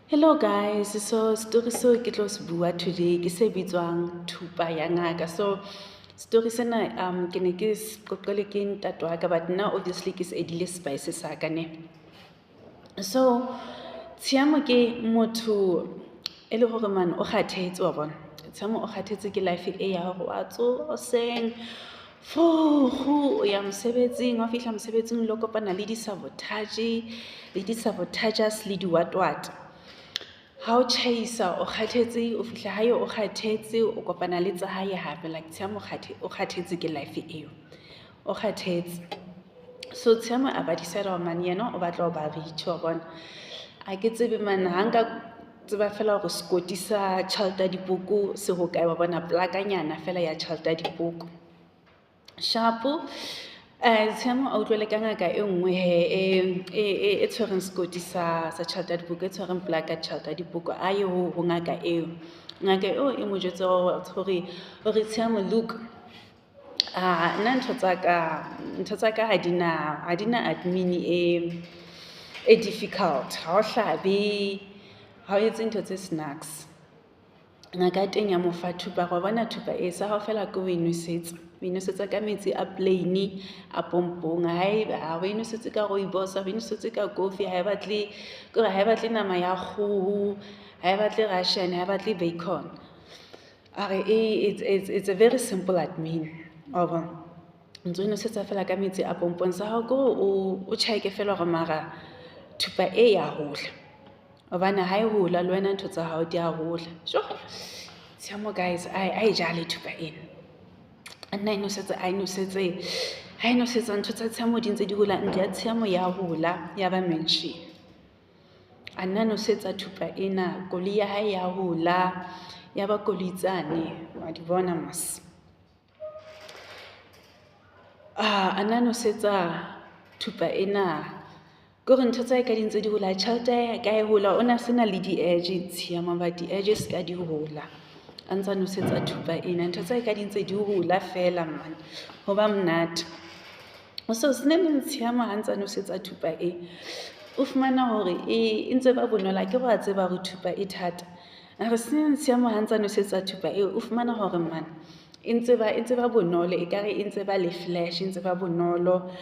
Hello guys, so story seo ke tlo se bua today ke se bitswang thupa ya ngaka. So story sena ke ne ke se qoqelwe ke ntate wa ka but nna obviously ke se edile spice sa ka ne. So Tshiamo ke motho e le hore man o kgathetse wa bona. Tshiamo o kgathetse ke life e ya hore wa tsoha hoseng fukgu o ya mosebetsing, ha o fihla mosebetsing o lo kopana le di-sabotage le di-sabotagers le di-what-what. Ha o tjhaisa o kgathetse, o fihla hae o kgathetse, o kopana le tsa hae hape like Tshiamo o kgathetse ke life eo, o kgathetse. So Tshiamo a ba decide hore man yena o batla ho ba rich wa bona. Ha ke tsebe man ha nka tseba feela hore sekoti sa tjhelete ya dipoko se hokae wa bona, plakanyana feela ya tjhelete ya dipoko. Sharp-o Tshiamo a utlwele ka ngaka e nngwe hee e tshwereng sekoti sa tjhelete ya dipoko, e tshwereng plaka ya tjhelete ya dipoko. A ye ho ngaka eo, ngaka eo e mo jwetse hore Tshiamo look, nna ntho tsa ka ntho tsa ka ha di na ha di na admin e difficult. Ha o hlabe, ha o etse ntho tse snacks. Ngaka ya teng ya mo fa thupa, wa bona thupa e sa hao feela ke ho e nwesetsa. O e nwesetsa ka metsi a plain a pompong. Haeba ha o e nwesetse ka rooibos, ha o e nwesetse ka kofi, ha e batle kore ha e batle nama ya kgoho, ha e batle russian, ha e batle bacon. A re it's a very simple admin wa bona. Ntso e nwesetsa feela ka metsi a pompong. Sa hao ke hore o check-e feela hore mara thupa e ya hola. Hobane ha e hola le wena ntho tsa hao di a hola. Tshiamo guys a e jale thupa ena. A nna a e nosetsa, a e nosetse, ha e nosetsa ntho tsa Tshiamo di ntse di hola, ntlo ya Tshiamo ya hola ya ba mansion. A nna nosetsa thupa ena, koloi ya hae ya hola ya ba koloi tsane wa di bona mos. A nna nosetsa thupa ena ke hore ntho tsa hae ka di ntse di hola, tjhelete ya hae ka e hola, o na sena le di-edge Tshiamo but di-edge ska di hola. A ntsa nosetsa thupa ena, ntho tsa hae ka di ntse di hola feela man, ho ba monate. So seneneng Tshiamo ha ntsa nosetsa thupa e, o fumana hore e ntse ba bonolo, akere wa tseba hore thupa e thata. A re seneneng Tshiamo ha ntsa nosetsa thupa eo, o fumana hore man e ntse ba bonolo, ekare e ntse ba le flash, e ntse ba bonolo.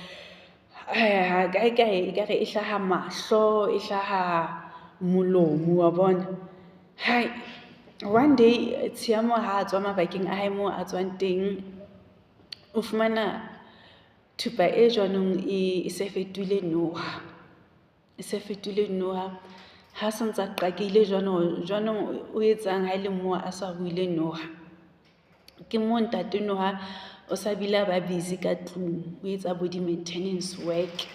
Kae kae ekare e hlaha mahlo, e hlaha molomo wa bona. Hai, one day Tshiamo ha a tswa mabakeng a hae moo a tswang teng, o fumana thupa e jwanong e se fetohile noha, e se fetohile noha. Ha se ntsa qakehile jwanong, jwanong o etsang ha e le moo a sa ruile noha. Ke mo ntate noha o sa bile a ba busy ka tlung, o etsa bo di-maintenance work,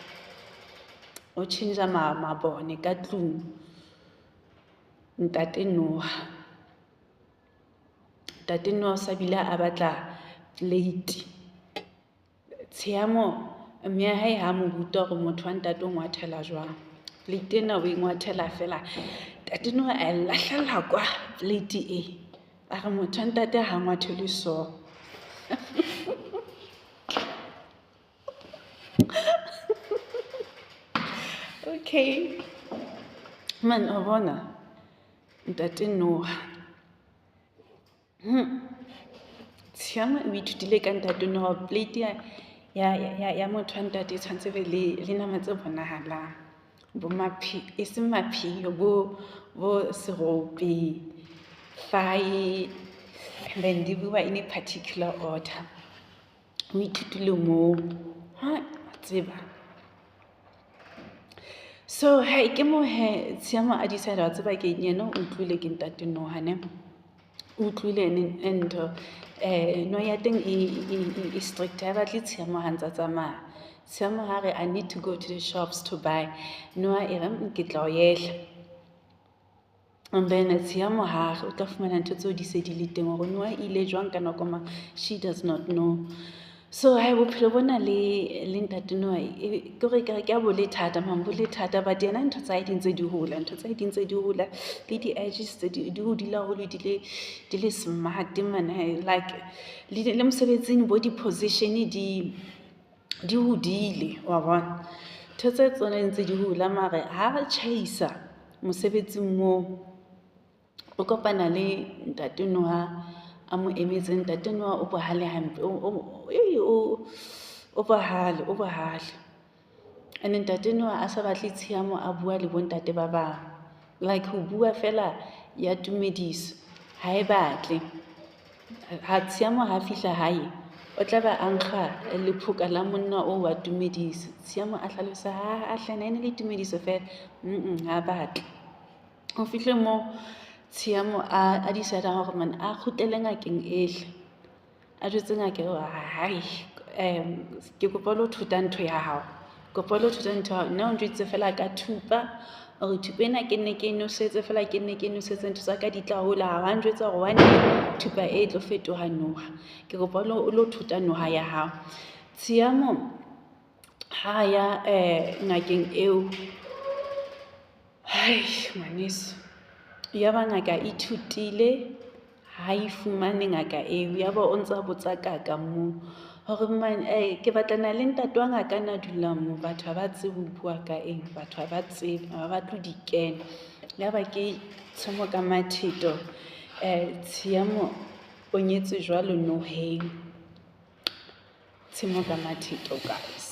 o change-a mabone ka tlung. Ntate noha, ntate noha o sa bile a batla plate. Tshiamo mme ya hae ha mo ruta hore motho wa ntate o ngwathela jwang. Plate ena o e ngwathela feela, ntate noha a e lahlela kwa plate e. A re motho wa ntate ha ngwathelwe so. Okay. Man o bona ntate noha. Tshiamo o ithutile ka ntate noha plate ya motho wa ntate e tshwantse be le nama tse bonahalang. Bo e seng mapheo, bo serope, thigh, and then di buwa in a particular order. O ithutile moo. Ha tseba. So hey, ke mo he Tshiamo a decide wa tseba ke eng, yena o utlwile ke ntate noha ne. O utlwile and no ya teng e strict, ha e batle Tshiamo ha ntsa tsamaya. Tshiamo ha re I need to go to the shops to buy. Noha e re ke tla o yela. And then Tshiamo ha re o tla fumana ntho tseo di se di le teng hore noha e ile jwang ka nako mang, she does not know. So hai bophelo bona le ntate noha ke hore ekare ke a bo le thata man, bo le thata but yena ntho tsa hae di ntse di hola, ntho tsa hae di ntse di hola le di-edges tse di hodile haholo di le smart man, like le mosebetsing bo di-position di hodile wa bona. Ntho tse tsona di ntse di hola mare ha re tjhaisa mosebetsing moo, o kopana le ntate noha a mo emetse. Ntate noha o bohale hampe, o bohale, o bohale. And ntate noha a sa batle Tshiamo a bua le bo ntate ba bang. Like ho bua fela ya tumediso ha e batle. Ha Tshiamo ha fihla hae, o tla be a nkga lephoka la monna oo wa tumediso. Tshiamo a hlalosa, ha a hle e ne le tumediso fela. Ha batle. Ho fihle moo Tshiamo a decide hore man a kgutlele ngakeng ele. A jwetse ngaka eo hai ke kopa o lo thuta ntho ya hao. Kopa o lo thuta ntho ya hao. Nna o njwetsitse fela ka thupa hore thupa ena ke nne ke e nosetse fela, ke nne ke nosetse ntho tsa ka di tla hola. Ha wa njwetsa hore one day thupa e tlo fetoha noha. Ke kopa o lo thuta noha ya hao. Tshiamo ha ya ngakeng eo, hai ngwaneso, ya ba ngaka e thutile, ha e fumane ngaka eo. Ya ba o ntsa botsa kaka moo hore man ke batlana le ntate wa ngaka a na dulang moo. Batho ha ba tsebe ho bua ka eng, batho ha ba tsebe, ha ba batle ho di kena. Ya ba ke tshomo ka matheto, Tshiamo o nyetswe jwalo noheng. Tshomo ka matheto guys.